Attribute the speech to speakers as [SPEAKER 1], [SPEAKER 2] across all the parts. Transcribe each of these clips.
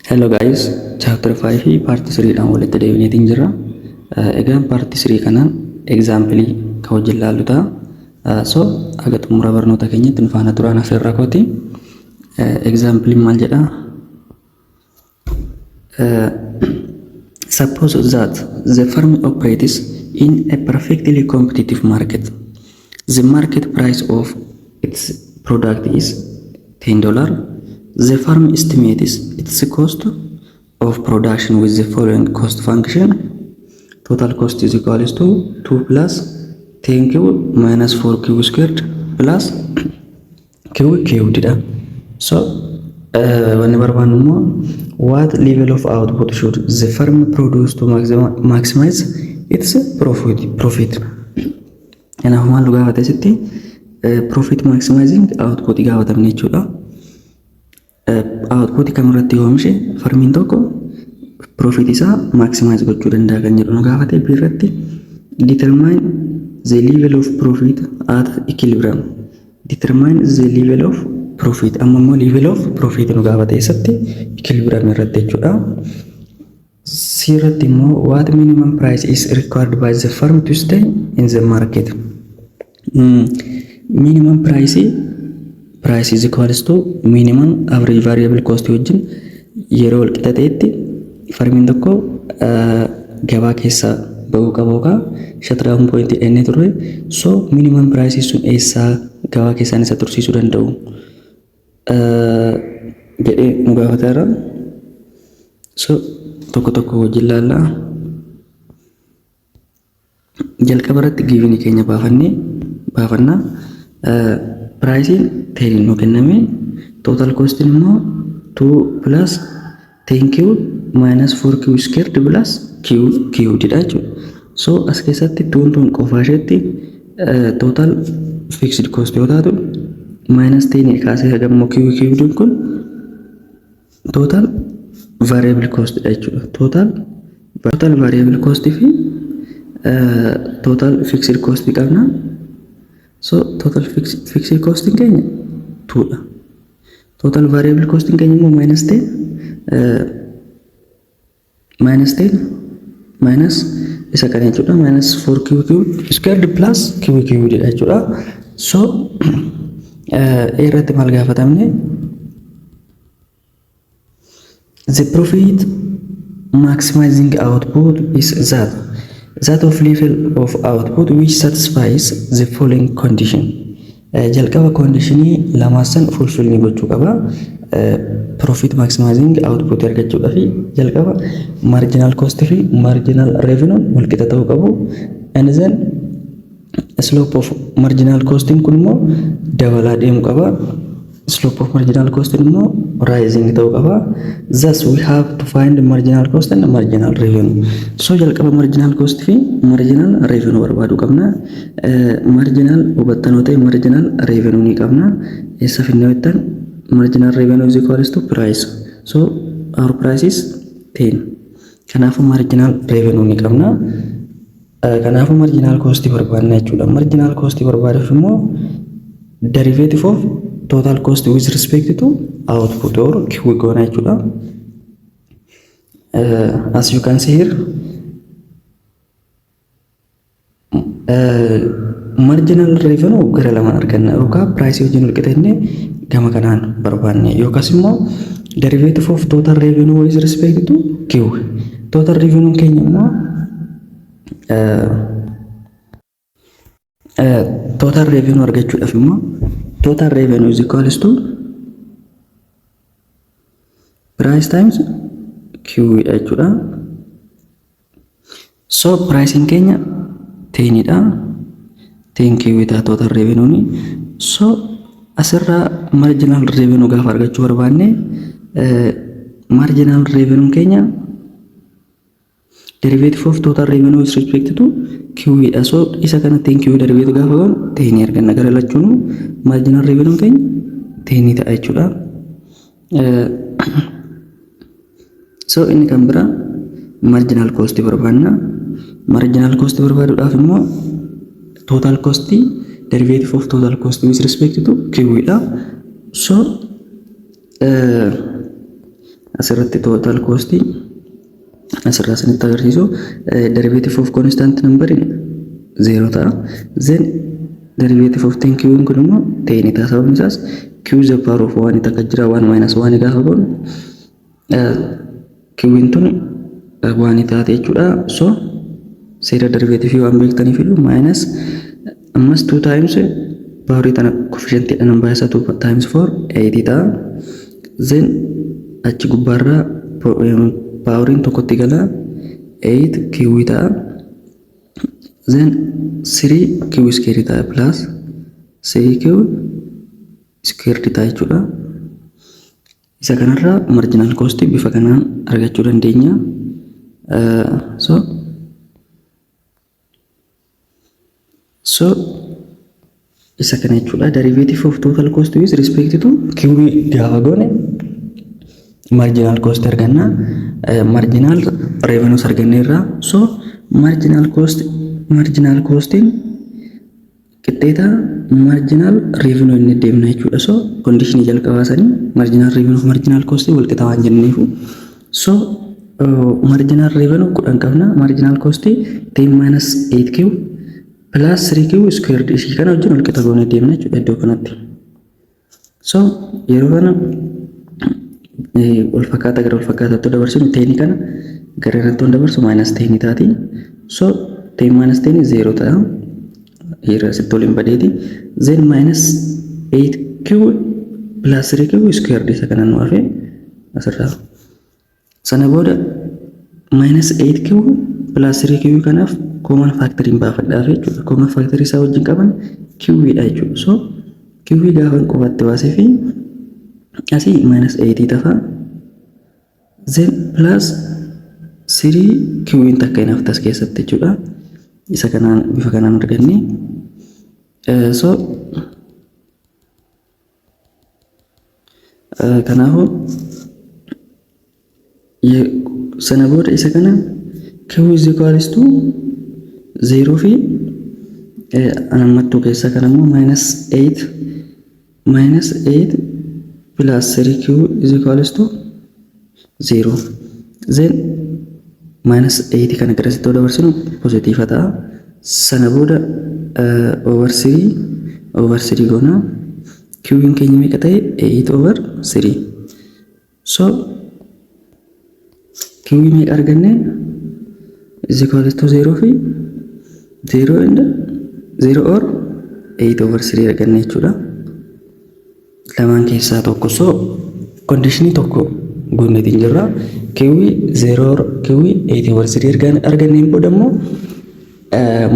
[SPEAKER 1] Hello guys, chapter 5 fi part 3 dhaan walitti deebineetiin jirra. Egaan part 3 kanaan example kan wajjin laallu ta'a. So haga xumura barnoota keenyatti nu faana turaan asirra kooti. Example maal jedha? Suppose that the firm operates in a perfectly competitive market. The market price of its product is $10. The firm estimates its cost of production with the following cost function. Total cost is equals to 2 plus 10 q minus 4 q squared plus q cubed dha. So wanni barbaannu immoo, what level of output should the firm produce to maximize its profit? Kanaaf maal nu gaafate asitti? Profit maximizing output gaafatamne jechuudha. Output kamirratti oomishe firmiin tokko profit isaa maximize gochuu danda'a kan jedhu nu gaafate. Biirratti determine the level of profit at equilibrium. Determine the level of profit, amma immoo level of profit nu gaafate. Eessatti? Equilibrium irratti jechuudha. C irratti immoo, what minimum price is required by the firm to stay in the market? Minimum price is equals to minimum average variable cost wajjin yeroo wal qixa ta'etti firmiin tokko gabaa keessaa bahuu qaba yookaan shutdown point jennee turre. So minimum price sun eessaa gabaa keessaan isa tursiisuu danda'u jedhee nu gaafateera. So tokko tokko wajjin laallaa. Jalqaba irratti given keenya baafannee baafannaa. Priceiin 10 nu kenname, total costiin immoo 2 plus 10 q minus 4 q squared plus q cubed dha jechuudha. So as keessatti twoon tun qofaa isheetti total fixed cost yoo taatu, minus 10 kaasee hagammoo q cubed kun total variable cost dha jechuudha. Total variable cost fi total fixed cost qabna. So total fixed cost keenya 2 dha. Total variable cost keenya immoo minus 10 minus 10 minus isa kana jechuudha, minus 4 q cube squared plus q cube dha jechuudha. So irratti maal gaafatamne? The profit maximizing output is that of level of output which satisfies the following condition. Jalqaba conditionii lamaasan fulfill ni gochuu qaba. Profit maximizing output argachuudhaaf jalqaba marginal cost fi marginal revenue wal qixa ta'uu qabu. And then slope of marginal costing kun immoo dabalaa deemuu qaba. Slope of marginal cost immoo rising ta'uu qaba. Thus we have to find marginal cost and marginal revenue. So jalqaba marginal cost fi marginal revenue barbaaduu qabna. Marginal hubattanoo ta'e marginal revenue ni qabna. Eessa finnee jettan, marginal revenue is equals to price. So our price is 10. Kanaafuu marginal revenue ni qabna. Kanaafuu marginal cost barbaadna jechuudha. Marginal cost barbaaduuf immoo derivative of total cost with respect to output or Q goona jechuudha. As you can see here, marginal revenue gara lamaan arganna: yookaan price wajjin wal qixa jennee gama kanaan barbaanne, yookaas immoo derivative of total revenue with respect to Q. Total revenue keenya immoo, total revenue argachuudhaaf immoo total revenue is equals to price times Q dha jechuudha. So pricing keenya 10dha. 10 Q ta'a total revenue. So asirraa marginal revenue gaafa argachuu barbaanne, marginal revenue keenya derivative of total revenue with respect to Q dha. So isa kana 10 Q derivative gaafa goonu 10 arganna. Gara lachuun marginal revenue keenya 10 ta'a jechuudha. So inni kan biraa marginal cost barbaanna. Marginal cost barbaaduudhaaf immoo total cost, derivative of total cost with respect to Q dha. So Asirratti total cost asirraa isinitti agarsiisu, derivative of constant number zero ta'a. Then derivative of 10 q kun immoo 10 ta'a. Sababni isaas q the power of 1 takka jira, 1 minus 1 gaafa goonu q'n tun 1 taate jechuudha. So seera derivative waan beektaniif iyyuu minus ammas 2 times powerii tana coefficientidhaan baay'isa, 2 times 4 8 ta'a. Then achi gubbaarraa poweriin tokkotti gala, 8 q ta'a. Then 3 q square ta'a, plus 3 q square ta'a jechuudha. Isa kanarraa marginal cost bifa kanaan argachuu dandeenya. So isa kana jechuudha. Derivative of total cost with respect to q gaafa goone marginal cost arganna. Marginal revenues arganneerra. So marginal costiin qixxeeta marginal revenue inni deemna jechuudha. So conditionii jalqabaa sanii marginal revenue fi marginal cost wal qixa waan jenneefu. So marginal revenue 10 qabna. Marginal cost 10 minus 8 q plus 3 q squared ishii kana wajjin wal qixa goonee deemna jechuudha iddoo kanatti. So yeroo kana wal fakkaataa gara wal fakkaataatti dabarsinu, tenii kana gara irratti waan dabarsu minus tenii taati. So 10 minus 10 zero ta'a. Hiriira asitti waliin badeeti. Then minus 8 q plus 3 q squared isa kana nu hafe asirraa. Sana booda minus 8 q plus 3 q kanaaf common factoriin baafadhaaf jechuudha. Common factorii isaa wajjin qaban q dha jechuudha. So q gaafa qofatti baasee fi asii minus 8 tafa. Then plus 3 q takka hin haftas keessatti jechuudha. Isa kanaan bifa kanaan arganne. So kanaafuu sana booda isa kana q is equals to 0 fi anammattuu keessaa kan immoo minus 8 minus 8 plus 3q is equals to 0. Then minus 8 kana gara sitti dabarsinu positive ta'a. Sana booda over 3 over 3 goona. Q'n keenya meeqa ta'e? 8 over 3. So q meeqa arganne? Is equals to 0 fi 0 and 0 or 8 over 3 arganne jechuudha. Lamaan keessaa tokko. So conditionii tokko guunneetiin jirra. Q 0 or Q 8 over 3 arganneen booda immoo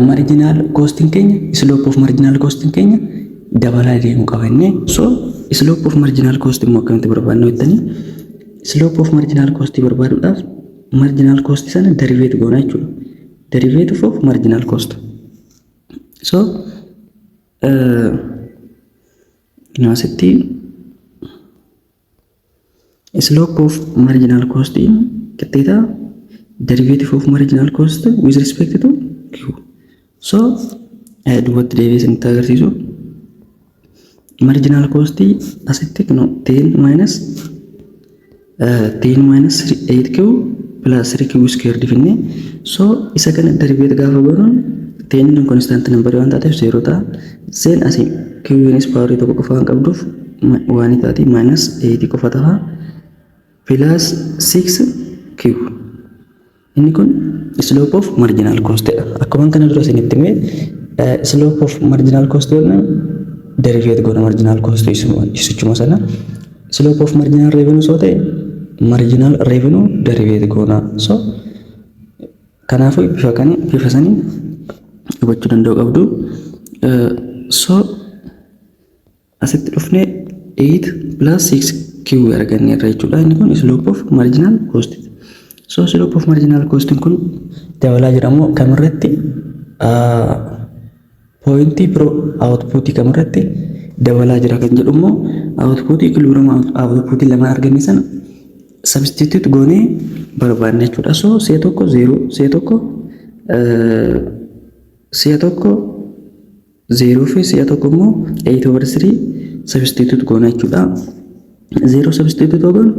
[SPEAKER 1] marginal costiin keenya, slope of marginal costiin keenya dabalaa deemuu qaba inni. So slope of marginal cost immoo akkamitti barbaadnu jettanii, slope of marginal cost barbaaduudhaaf marginal cost sana derivate goona jechuudha. Derivative of marginal cost. So asitti slope of marginal cost qixxeeta derivative of marginal cost with respect to q. So duubatti deebi'ee isinitti agarsiisu, marginal cost asitti no 10 minus 10 minus 8q plus 3q square finne. So isa kana derivate gaafa goonuun 10 constant number waan taateef 0 ta'a. Then asii q'nis powerii tokko qofa waan qabduuf waan taati, minus 8 qofa ta'a, plus 6 q. Inni kun slope of marginal cost dha. Akkuma kana dura isinitti himee, slope of marginal cost jennaan derivate goona marginal cost isichuma sana. Slope of marginal revenue soo ta'e marginal revenue derivate goona. So kanaafuu bifa kan bifa sanii hubachuu danda'u qabdu. So asitti dhufnee 8 plus 6 q arganneerra jechuudha. Inni kun slope of marginal cost. So slope of marginal cost kun dabalaa jira moo kamirratti, pointii pro outputii kamirratti dabalaa jira kan jedhu immoo outputii equilibrium outputii lama arganne sana substitute goonee barbaanne jechuudha. So si'a tokko zero, si'a tokko zero fi si'a tokko immoo 8 over 3 substitute goona jechuudha. Zero substitute goonu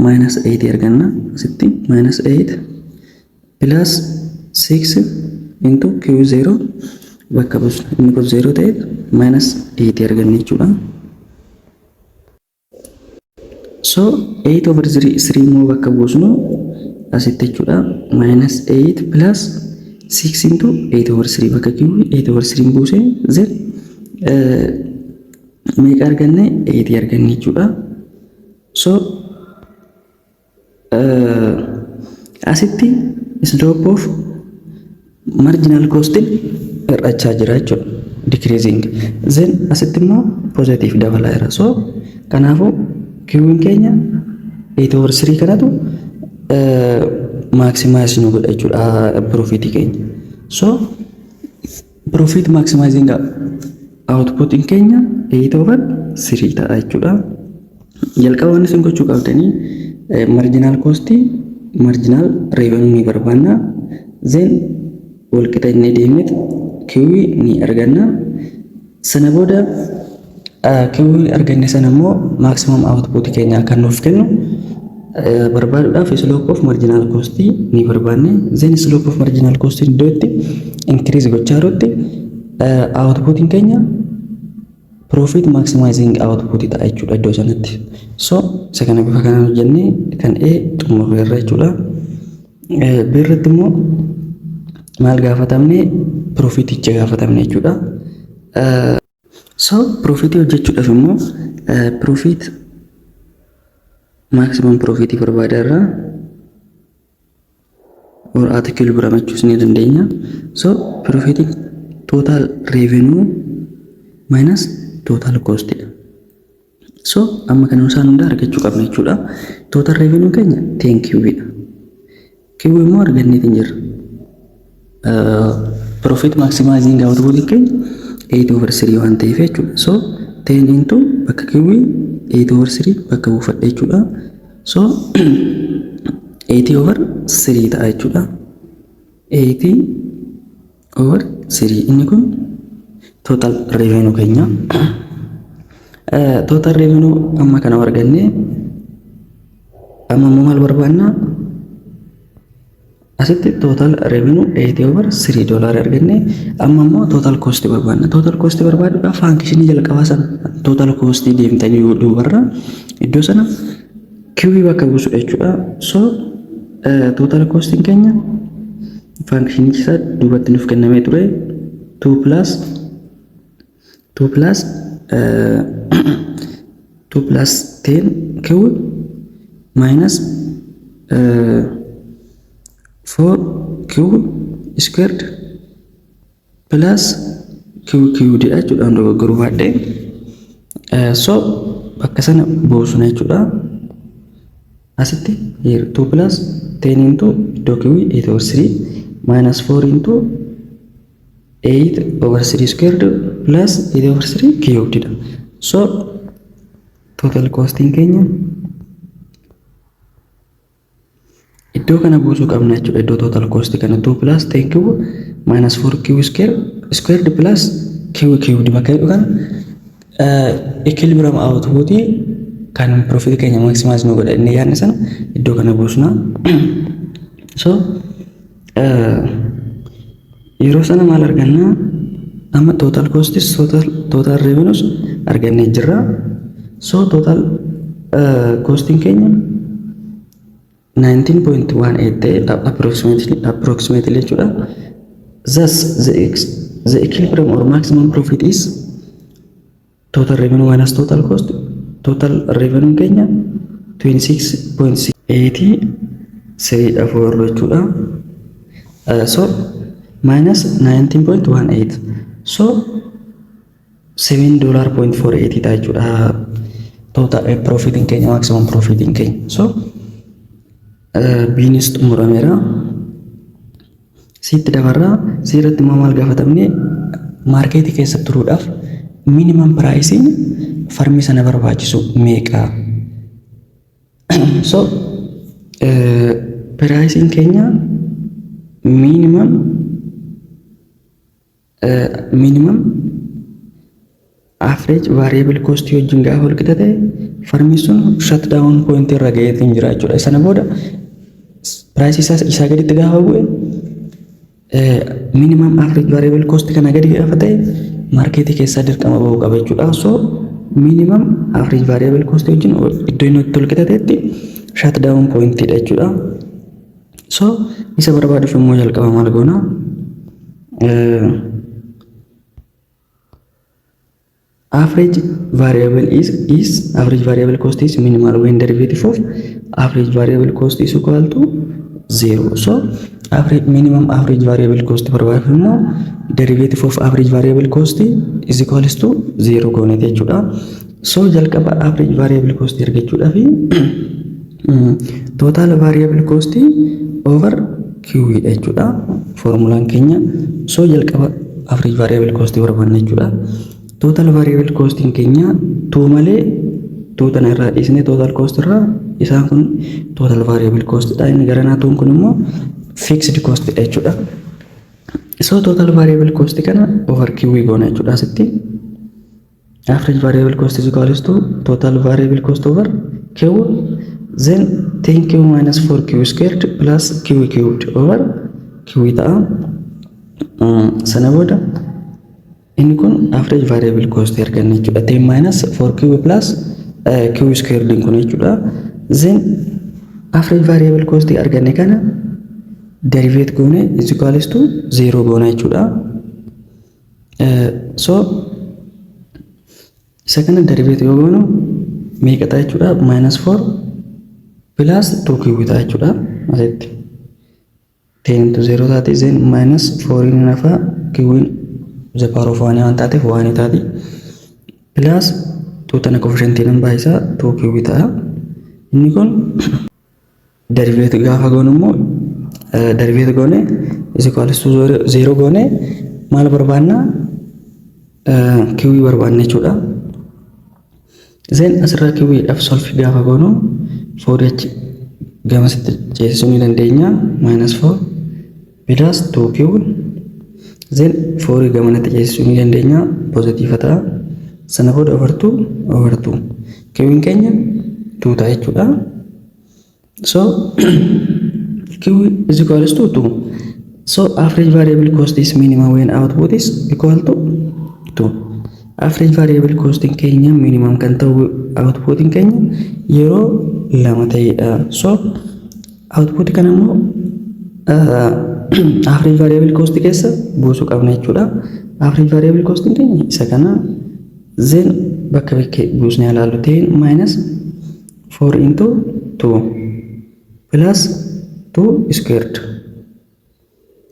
[SPEAKER 1] minus 8 arganna. Asitti minus 8 plus 6 into Q 0 bakka buusna. Inni kun 0 ta'e minus 8 arganna jechuudha. So 8 over 3 immoo bakka buusnu asitti jechuudha. Minus 8 plus 6 into 8 over 3, bakka Q 8 over 3 buuse, then meeqa arganne? 8 arganne jechuudha. So asitti slope of marginal cost hir'achaa jira jechuudha. Decreasing. Then asitti immoo positive dabalaa jira. So kanaafuu Q'n keenya 8 over 3 kanatu maximize nu godha jechuudha profitii keenya. So profit maximizing outputiin keenya 8 over 3 ta'a jechuudha. Jalqaba wanni isin gochuu qabdanii marginal cost, marginal revenue ni barbaanna. Then walqixa inni deemet Q ni arganna. Sana booda Q arganne sana immoo maximum output keenya kan nuuf kennu barbaaduudhaaf slope of marginal cost ni barbaanne. Then slope of marginal cost iddoo itti increase gochaa jirutti outputiin keenya profit maximizing output ta'a jechuudha iddoo sanatti. So isa kana bifa kanaan hojjennee kan A xumurreerra jechuudha. B irratti immoo maal gaafatamne? Profiticha gaafatamne jechuudha. So profitii hojjechuudhaaf immoo profit maximum profitii barbaada irraa or at equilibrium jechuus ni dandeenya. So profitiin total revenue minus total cost dha. So amma kan isaan hunda argachuu qabna jechuudha. Total revenue keenya 10 Q dha. Q immoo arganneetiin jirra. Profit maximizing output keenya 8 over 3 waan ta'eef jechuudha. So 10 into bakka Q 8 over 3 bakka buufadha jechuudha. So 80 over 3 ta'a jechuudha. 80 over 3 inni kun total revenue keenya. Total revenue amma kana arganne, amma immoo maal barbaanna? Asitti total revenue 80 over 3 dollar arganne, amma immoo total cost barbaanna. Total cost barbaaduudhaaf functionii jalqabaa sana total cost deemtanii duubarra iddoo sana Q bakka buusudha jechuudha. So total costiin keenya functionichi isaa duubatti nuuf kennamee ture, 2 plus 2 plus 2 plus 10 Q minus 4 Q squared plus Q cubed dha jechuudha, dogoggoruu baadhee. So bakka sana buusna jechuudha. Asitti here 2 plus 10 into iddoo Q 8 over 3 minus 4 into 8 over 3 squared plus 8 over 3 cubed dha. So total costiin keenya iddoo kana buusuu qabna jechuudha. Iddoo total cost kana 2 plus 10 Q minus 4 Q squared plus Q cubed bakka jedhu kana equilibrium output kan profit keenya maximize nu godha inni yaadne sana iddoo kana buusna. So yeroo sana maal arganna? Amma total costis total revenues argannee jirra. So total costiin keenya 19.18 ta'e approximately jechuudha. Thus the equilibrium or maximum profit is total revenue minus total cost. Total revenue keenya 26.83 dha for jechuudha. So minus 19.18, so 7 dollar point 48 ta'a jechuudha. Total profitiin keenya, maximum profitiin keenya. So B'nis xumurameera. C'tti dabarraa. C irratti immoo maal gaafatamne? Marketii keessa turuudhaaf minimum priceiin firmii sana barbaachisu meeqa? So priceiin keenya minimum Average variable cost wajjin gaafa wal qixa ta'e, firmiin sun shut down point irra ga'eetiin jira jechuudha. Sana booda price isaa gaditti gaafa bu'e, minimum average variable cost kana gadi gaafa ta'e, marketii keessaa dirqama bahuu qaba jechuudha. So minimum average variable cost wajjin iddoo inni itti wal qixa ta'etti shut down point dha jechuudha. So isa barbaaduuf immoo jalqaba maal goona? Average variable is average variable cost is minimal when derivative of average variable cost is equal to zero. So average minimum average variable cost barbaaduuf immoo derivative of average variable cost is equals to zero gooneeti jechuudha. So jalqaba average variable cost argachuudhaaf total variable cost over Q dha jechuudha formulaan keenya. So jalqaba average variable cost barbaanna jechuudha. Total variable cost keenya two malee, two tana irraa dhiisnee, total cost irraa isaan kun total variable cost dha. Inni garanaa twon kun immoo fixed cost dha jechuudha. So total variable cost kana over Q goona jechuudha asitti. Average variable cost is equals to total variable cost over Q, then 10Q minus 4Q squared plus Q cubed over Q ta'a. Sana booda inni kun average variable cost arganna jechuudha. 10 minus 4Q plus Q squared kun jechuudha. Then average variable cost arganne kana derivate goone is equals to 0 goona jechuudha. So isa kana derivate yoo goonu meeqa ta'a jechuudha? Minus 4 plus 2 Q ta'a jechuudha asitti. 10 into 0 taate, then minus 4 in hafa, Q the power of 1 waan taateef 1 taati. Plus 2 tana coefficientii nan baay'isaa, 2 Q ta'a. Inni kun derivate gaafa goonu immoo, derivate goone is equals to 0 goone, maal barbaanna? Q barbaanna jechuudha. Then asirraa Q dhaaf solve gaafa goonu, 4 h gamasitti ceesisuu ni dandeenya. Minus 4 plus 2 Q, then 4 gamanatti ceesisuu ni dandeenya, positive ta'a. Sana booda over 2 over 2, Q'n keenya 2 ta'a jechuudha. So Q is equals to 2. So average variable cost is minimum when output is equal to 2. Average variable cost keenya minimum kan ta'u output keenya yeroo lama ta'edha. So output kana immoo average variable cost keessa buusuu qabna jechuudha. Average variable cost keenya isa kana, then bakka bakkee buusnee ilaallu, 10 minus 4 into 2 plus 2 squared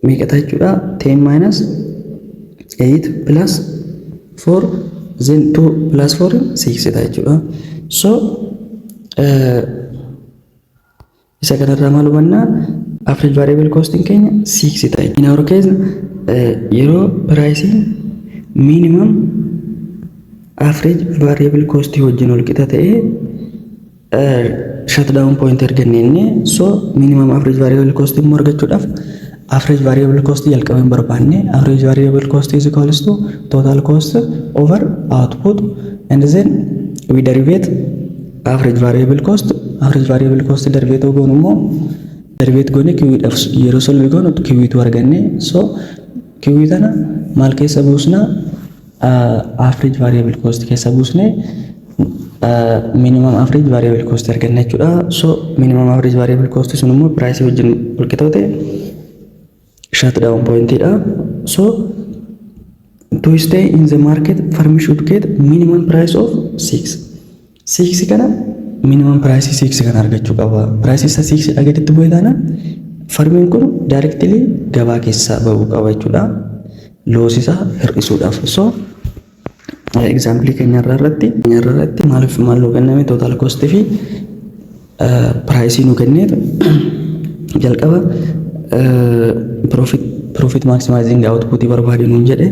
[SPEAKER 1] meeqa ta'a jechuudha? 10 minus 8 plus 4, then 2 plus 4, 6 ta'a jechuudha. So isa kanarraa maal hubannaa? Average variable costing keenya 6 ta'a. In our case, yeroo pricing minimum average variable cost wajjin wal qixa ta'ee shut down point arganne inni. So minimum average variable cost immoo argachuudhaaf average variable cost jalqaba hin barbaanne. Average variable cost is equals to total cost over output, and then we derivate average variable cost. Average variable cost derivate goonu immoo, derivate goone Q dhaaf yeroo solve goonu Q tu arganne. So Q tana maal keessa buusna? Average variable cost keessa buusne, minimum average variable cost arganna jechuudha. So minimum average variable cost sun immoo price wajjin wal qixa ta'e shut down point dha. So to stay in the market, firm should get minimum price of 6. 6 kana, minimum price 6 kana argachuu qaba. Price isa 6 dha gaditti bu'e taanaan firmiin kun directly gabaa keessaa bahuu qaba jechuudha. Loss isaa hir'isuudhaaf. So example keenya irratti maaliif maal nuu kenname? Total cost fi price nu kenneetu, jalqaba profit maximizing output barbaade nuun jedhe.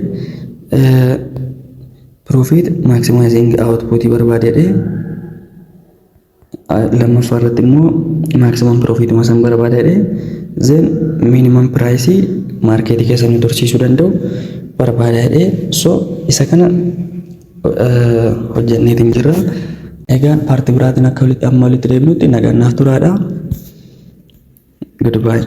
[SPEAKER 1] Profit maximizing output barbaade jedhe. Lammaffaa irratti immoo maximum profit san barbaade jedhe. Then minimum price marketii keessa nu tursiisuu danda'u barbaade jedhe. So isa kana hojjenneetiin jirra. Egaan part biraatiin akka walitti amma walitti deebinutti nagaan naaf turaadha. Goodbye.